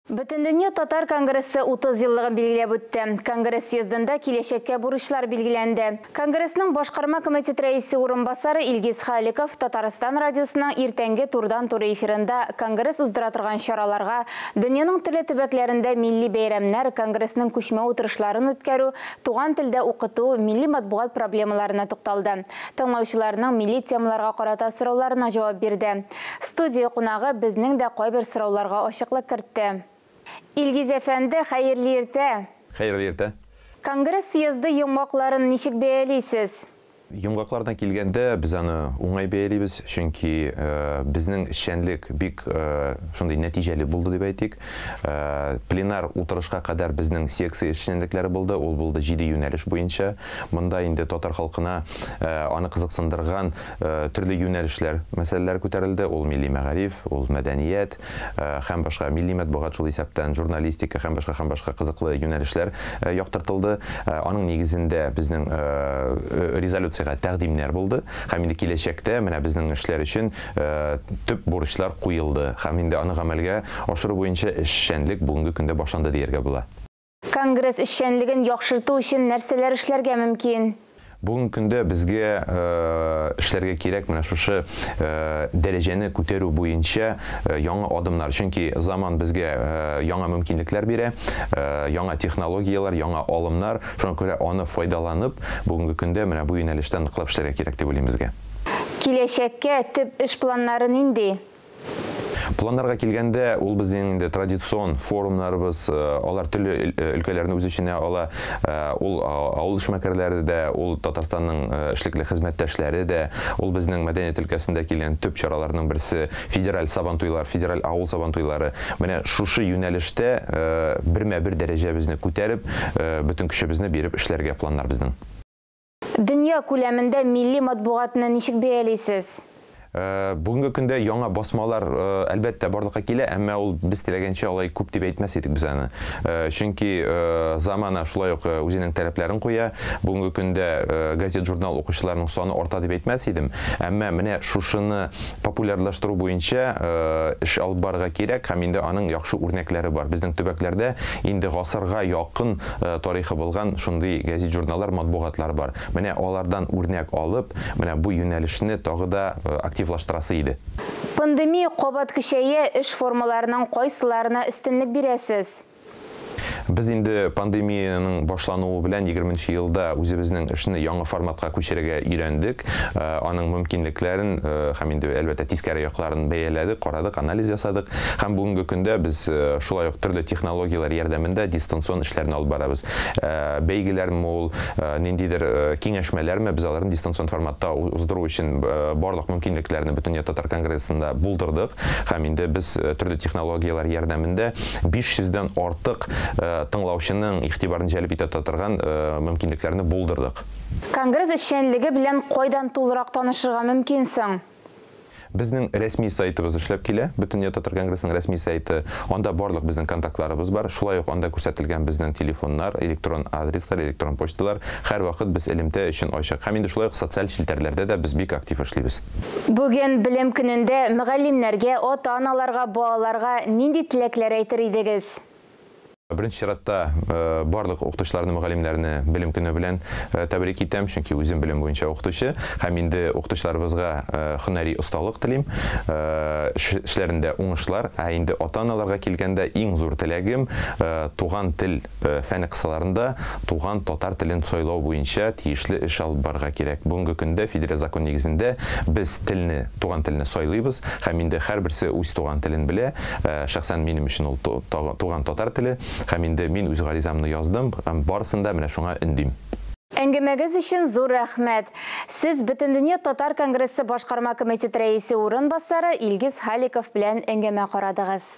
Бөтендөнья татар конгрессы 30 еллыгын билгеләп үтте. Конгресс съездында киләчәккә бурычлар билгеләнде. Конгрессның башкарма комитет рәисе урынбасары Илгиз Халиков Татарстан радиосының иртәнге турыдан-туры эфирында конгресс уздыра торган чараларга, дөньяның төрле төбәкләрендә милли бәйрәмнәр, конгрессның күчмә утырышларын үткәрү, туган телдә укыту, милли матбугат проблемаларына тукталды. Тыңлаучыларның милли темаларга карата сорауларына җавап бирде. Студия кунагы безнең дә кайбер сорауларга ачыклык кертте. Илгиз әфәнде, хәерле иртә! Хәерле иртә! Конгресс съезды йомгакларын ничек бәялисез? Йомгакларына килгәндә, без аны уңай бәялибез, чөнки безнең эшчәнлек бик шундый нәтиҗәле булды дип әйтик. Пленар утырышка кадәр безнең секция эшчәнлекләре булды, ул булды 7 юнәлеш буенча. Монда инде татар халкына аны кызыксындырган төрле юнәлешләр мәсьәләләре күтәрелде. Ул милли мәгариф, ул мәдәният һәм башка милли матбугат, шул исәптән журналистика һәм башка һәм башка кызыклы юнәлешләр яктыртылды. Аның нигезендә безнең резолюциягә тәкъдимнәр булды һәм инде киләчәктә менә безнең эшләр өчен төп бурычлар куелды һәм инде аны гамәлгә ашыру буенча эшчәнлек бүгенге көндә башланды дияргә була. Конгресс эшчәнлеген яхшырту өчен нәрсәләр эшләргә мөмкин? Бүгенге көндә безгә эшләргә кирәк менә шушы дәрәҗәне күтәрү буенча яңа адымнар. Чөнки заман безгә яңа мөмкинлекләр бирә, яңа технологияләр, яңа алымнар. Шуңа күрә аны файдаланып, бүгенге көндә менә бу юнәлештә ныклап эшләргә кирәк дип уйлыйм безгә. Киләчәккә төп эш планнары нинди? Планнарга килгәндә, ул безнең инде традицион форумнарыбыз, алар төрле өлкәләрне үз эченә ала. Ул авыл эшмәкәрләре дә, ул Татарстанның эшлекле хезмәттәшләре дә, ул безнең мәдәният өлкәсендә килгән төп чараларның берсе федераль сабантуйлар, федераль авыл сабантуйлары. Менә шушы юнәлештә бермә-бер дәрәҗәбезне күтәреп, бөтен көчебезне биреп эшләргә планнар безнең. Дөнья күләмендә милли матбугатны ничек бәялисез? Бүгенге көндә яңа басмалар әлбәттә барлыкка килә, әмма ул без теләгәнчә алай күп дип әйтмәс идек без аны. Чөнки замана шулай ук үзенең таләпләрен куя. Бүгенге көндә газет-журнал укучыларның саны арта дип әйтмәс идем. Әмма менә шушыны популярлаштыру буенча эш алып барырга кирәк һәм инде аның яхшы үрнәкләре бар. Безнең төбәкләрдә инде гасырга якын тарихы булган шундый газет-журналлар, матбугатлар бар. Менә алардан үрнәк алып, менә бу юнәлешне тагы да активлаштырасы иде. Пандемия кабат көчәя, эш формаларының кайсыларына өстенлек бирәсез? Без инде пандемиянең башлануы белән 20 елда үзебезнең эшне яңа форматка күчерергә өйрәндек. Аның мөмкинлекләрен һәм инде әлбәттә тискәре якларын бәяләдек, карадык, анализ ясадык. Һәм бүгенге көндә без шулай ук төрле технологияләр ярдәмендә дистанцион эшләрне алып барабыз. Бәйгеләрме ул, ниндидер киңәшмәләрме, без аларны дистанцион форматта уздыру өчен барлык мөмкинлекләрне Бөтендөнья татар конгрессында булдырдык. Һәм инде без төрле технологияләр ярдәмендә 500дән артык тыңлаучының игътибарын җәлеп итә торган мөмкинлекләрне булдырдык. Конгресс эшчәнлеге белән кайдан тулырак танышырга мөмкин соң? Безнең рәсми сайтыбыз эшләп килә, Бөтендөнья татар конгрессының рәсми сайты. Анда барлык безнең контактларыбыз бар. Шулай ук анда күрсәтелгән безнең телефоннар, электрон адреслар, электрон почталар. Һәрвакыт без элемтә өчен ачык. Һәм инде шулай ук социаль челтәрләрдә дә без бик актив эшлибез. Бүген белем көнендә мөгаллимнәргә, ата-аналарга, балаларга нинди теләкләр әйтер идегез? Беренче чиратта барлык укытучыларны, мөгаллимнәрне белем көне белән тәбрик итәм, чөнки үзем белем буенча укытучы һәм инде укытучыларыбызга һөнәри осталык телим, эшләрендә уңышлар. Ә инде ата-аналарга килгәндә иң зур теләгем туган тел фәне кысаларында туган татар телен сайлау буенча тиешле эш алып барырга кирәк. Бүгенге көндә федераль закон нигезендә без телне, туган телне сайлыйбыз һәм инде һәрберсе үз туган телен белә. Шәхсән минем өчен ул туган татар теле. Һәм инде мин үз гаризамны яздым һәм барысын да менә шуңа өндим. Әңгәмәгез өчен зур рәхмәт. Сез Бөтендөнья татар конгрессы башкарма комитет рәисе урынбасары Илгиз Халиков белән әңгәмә карадыгыз.